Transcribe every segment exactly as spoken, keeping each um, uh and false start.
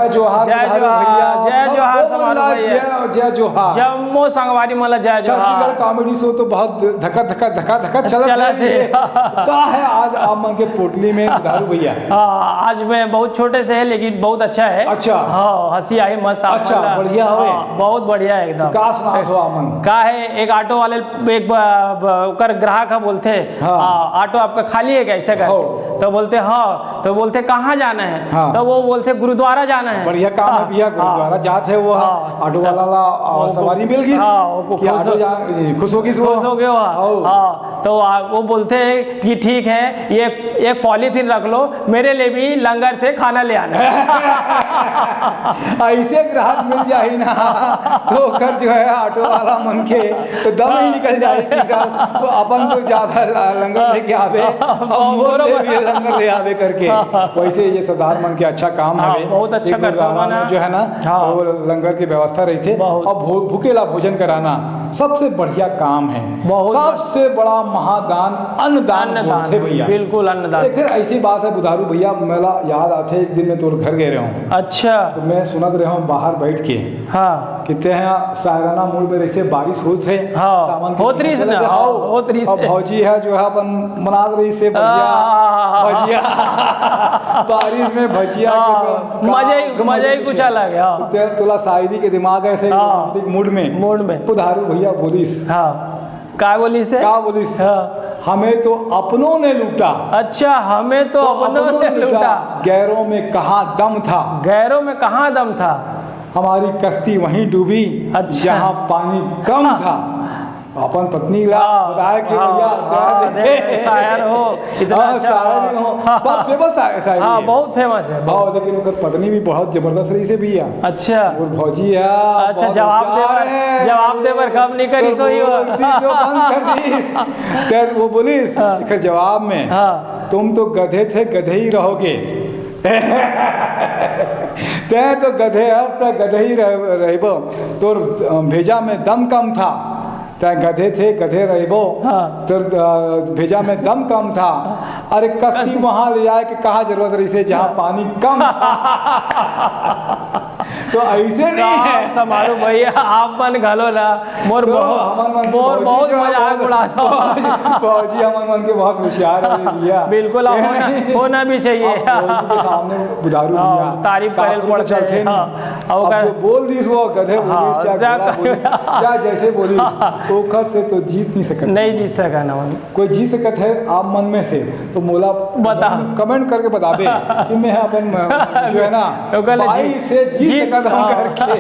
जय जोहार, जय जोहार, जय जोहार, समारू भैया। जय जोहार। जम्मो संगवारी मन ला जय जोहार। छत्तीसगढ़ comedy show तो बहुत धका धका धका धका चलत हे। का हे आज आप मन के पोटली में बुधारू भैया? हाँ, आज मैं बहुत छोटे से है, लेकिन बहुत अच्छा है। अच्छा। हाँ, हंसी आई मस्त आप मन ला। अच्छा, बढ़िया हवे। हाँ, बहुत बढ़िया है एकदम। का सुनात हो आप मन? का है, एक auto वाले, एक ब-, ब-, ओकर ग्राहक ह बोलथे, हाँ। "आ, auto आपका खाली है क्या?" ऐसे करके। हो। तो बोलथे, "हाँ।" तो बोलथे, "कहाँ जाना है?" हाँ। तो वो बोलथे, "गुरुद्वारा जाना है।" बढ़िया काम है भैया, हाँ। गुरुद्वारा जात हे वो, हाँ। Auto वाला ला, आ, वो सवारी मिल गिस हाँ, वो कि खुश auto हो-, जा-, खुश हो गिस वो। खुश हो गए वो। हाँ। हाँ, तो आ, वो बोलथे कि "ठीक है, ये एक polythene रख लो, मेरे लिए भी लंगर से खाना ले आना।" ऐसे ग्राहक मिल जाही ना, तो ओकर जो है auto वाला मन के तो दम ही निकल जाही कि साहब, वो अपन तो जाबे ल-, लंगर लेके आबे, अब मोर ले भी लंगर ले आबे करके। वैसे ये सरदार मन के अच्छा काम हाँ, हवे। बहुत अच्छा एक करता गुरुद्वारा मन में ह। जो है ना, हाँ। वो लंगर की व्यवस्था रहिथे। बहुत। अब भू-, भूखे ला भोजन कराना सबसे बढ़िया काम है। बहुत सबसे बड़ा महादान अन्नदान अन्नदान, बोलथे भैया। बिल्कुल अन्नदान। एक फिर ऐसी बात है बुधारू भैया, मोला याद आथे, एक दिन मैं तोर घर गए रहूं। अच्छा। तो मैं सुनत रहूं बाहर बैठ के। हाँ। कि तेहा सायराना mood में रहिसे, बारिश होत हे, हाँ, सामान के होत रहिस ना, हाँ, हाँ। होत रहिस अब हे। भौजी हे जो हे अपन मनात रहिसे भजिया, हाँ, हाँ, हाँ, हाँ। भजिया। बारिश में भजिया के हाँ, तो का-, मजा ही, का मजा ही मजा कुछ कुछ है। अलग है, हाँ। ते-, तोला शायरी के दिमाग ऐसे हाँ। Romantic mood में। Mood में। बुधारू भैया बोलिस। हाँ। का बोलिस हे? का बोलिस? हाँ। "हमें तो अपनों ने लूटा।" अच्छा, हमें तो तो अपनों अपनों ने ने लूटा। लूटा। गैरों में कहाँ दम था। गैरों में कहाँ दम था। हमारी कश्ती वहीं डूबी, अच्छा। जहाँ पानी कम हाँ। था। अपन पत्नी ला हाँ, बताए कि हाँ, भैया, हाँ, प्यार दे। देख, शायर हो, इतना हाँ, अच्छा, शायर हाँ। हो। बहुत famous शायर, शायर हाँ, है। बहुत famous है, हाँ, बहुत। लेकिन ओकर पत्नी भी बहुत जबरदस्त रहिसे भैया। अच्छा। और भौजी है, अच्छा, बहुत जवाब दे होशियार बर, है। जवाब दे बर कम नहीं करी तो सोई हो। बोलती जो बंद कर दी। फिर वो बोलिस, हाँ। एकर जवाब में, हाँ। "तुम तो गधे थे, गधे ही रहोगे।" तैं तो गधे हस, त गधे ही रह-, रहबो। तोर, अ, भेजा में दम कम था। तैं गधे थे, गधे रहबो। हाँ। तोर, अ, भेजा में दम कम था। अरे, कश्ती कश्ती। वहाँ ले जाए के कहाँ जरूरत रहिसे, जहाँ हाँ। पानी कम था। तो ऐसे नहीं का है। समारू भैया, आप मन घलो ना, मोर तो बहुत, हमन मन के मोर भौजी बहुत जो है, मजाक बहुत, उड़ाता। भौजी, भौजी हमन मन के बहुत होशियार है भैया। बिल्कुल, ये होना, नहीं। होना भी चाहिए। अब भौजी के सामने बुधारू हाँ, भैया, तारीफ करे काकुर तो पड़थे। चलथे नहीं। हाँ, अब अब ओकर जो बोल दिस वो गधे हाँ, बोलिस, चाहे जा घोड़ा कर- बोलिस, चाहे जैसे बोलिस, हाँ। ओकर से तो जीत नहीं सकत। नहीं जीत सकन हमन। कोई जीत सकत है आप मन में से, तो मोला बता। Comment करके बताबे कि मैं अपन, जो है ना, ओकर ले बाई जीत, से जीत जीत, सकत हूँ हाँ। करके।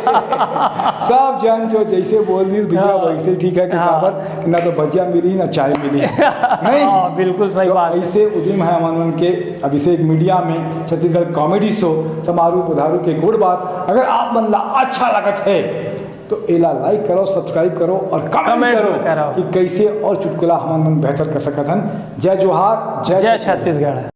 सब जन जो जैसे बोल दिस भैया, हाँ। वैसे ठीक है कि हाँ। काबर कि ना तो भजिया मिली, ना चाय मिली। नहीं? हाँ, बिल्कुल सही तो बात है। ऐसे उदिम है हमन मन के अभिषेक मीडिया में छत्तीसगढ़ comedy show समारू बुधारू के गुड़ बात। अगर आप मन ला अच्छा लगत है, तो एला like करो, subscribe करो और comment comment करो करो। कि कैसे और चुटकुला हमन मन बेहतर कर सकत हन। जय जोहार, जय जय छत्तीसगढ़। छत्तीसगढ़।